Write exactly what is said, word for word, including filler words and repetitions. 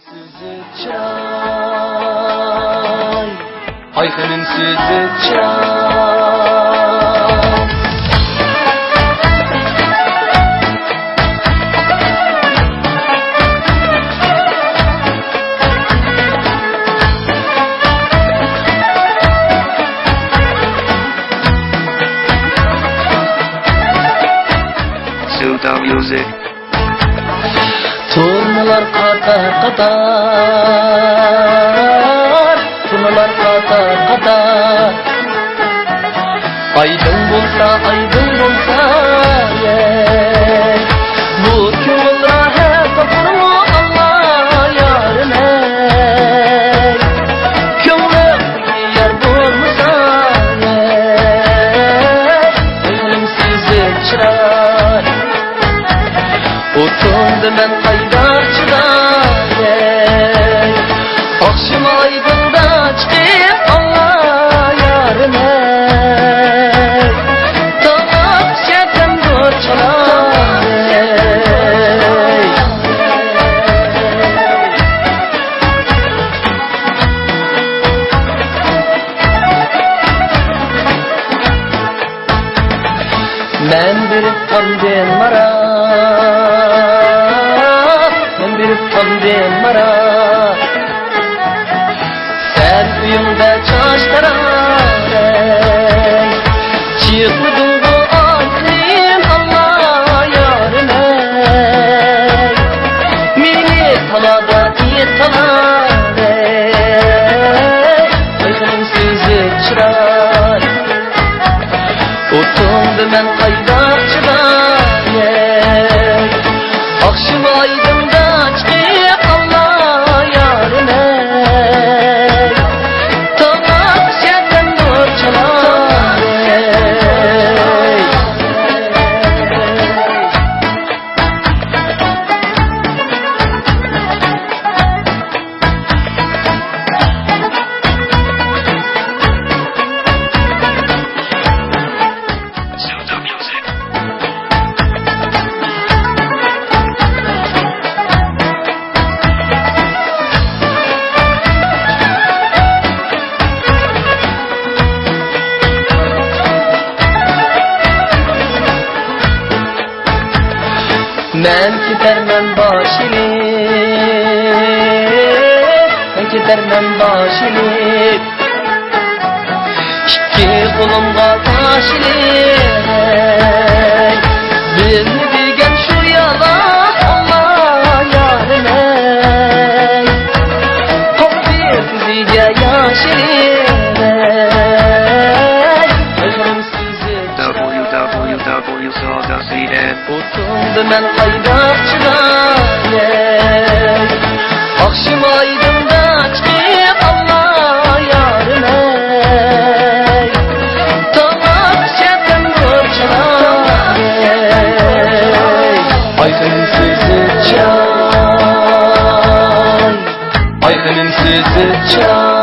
سۈزۈك چىراي، ئاي خېنىم سۈزۈك چىراي. Suda Music. تۇرنىلار قاتار-قاتار، تۇرنىلار قاتار-قاتار. ئايدىڭ بولسا، ئايدىڭ بولسا، ئەي. بۇ كۆڭۈل راھەت تاپارمۇ ئاللا يارىم، ئەي. كۆڭلۈم يار بولمىسا، ئەي. كۆڭلۈم سۈزۈك چىراي. ئوتۇڭدا مەن قايداق چىداي؟ ئاخشىمى ئايدىڭدا چىقىپ ئاڭلا يارىم، ئەي. تاڭ ئاتقۇچە تەندۇر چالاي. مەن بېرىپ تامدىن مارا، مەن بېرىپ تامدىن مارا. سەن ئۆيۈڭدە چاچ تاراي، چىقمىدىڭغۇ ئاخىرىن ئاللا يارىم، ئەي. مېنى تالادا ئېيتقىلاي، ئاي خېنىم سۈزۈك چىراي. ئوتۇڭدا مەن قايداق چىداي؟ ئاخشىمى ئايدىڭدا چىقىپ ئاڭلا يارىم، ئەي. تاڭ ئاتقۇچە تەندۇر چالاي. مەن كېتەرمەن باش ئېلىپ، مەن كېتەرمەن باش ئېلىپ. ئىككى قولۇمغا تاش ئېلىپ، بىلمە دېگەن شۇ يالا، ئاللا يارىم، ئەي. قالدى كۆزىگە ياش ئېلىپ، ئەي. ئايغىرىم سۈزۈك چىراي. W W W dot soda C N. ئوتۇڭدا مەن قايداق چىداي؟ ئاخشىمى ئايدىڭدا چىقىپ ئاڭلا يارىم، ئەي. تاڭ ئاتقۇچە تەندۇر چالاي. ئاي خېنىم سۈزۈك چىراي، ئاي خېنىم سۈزۈك چىراي.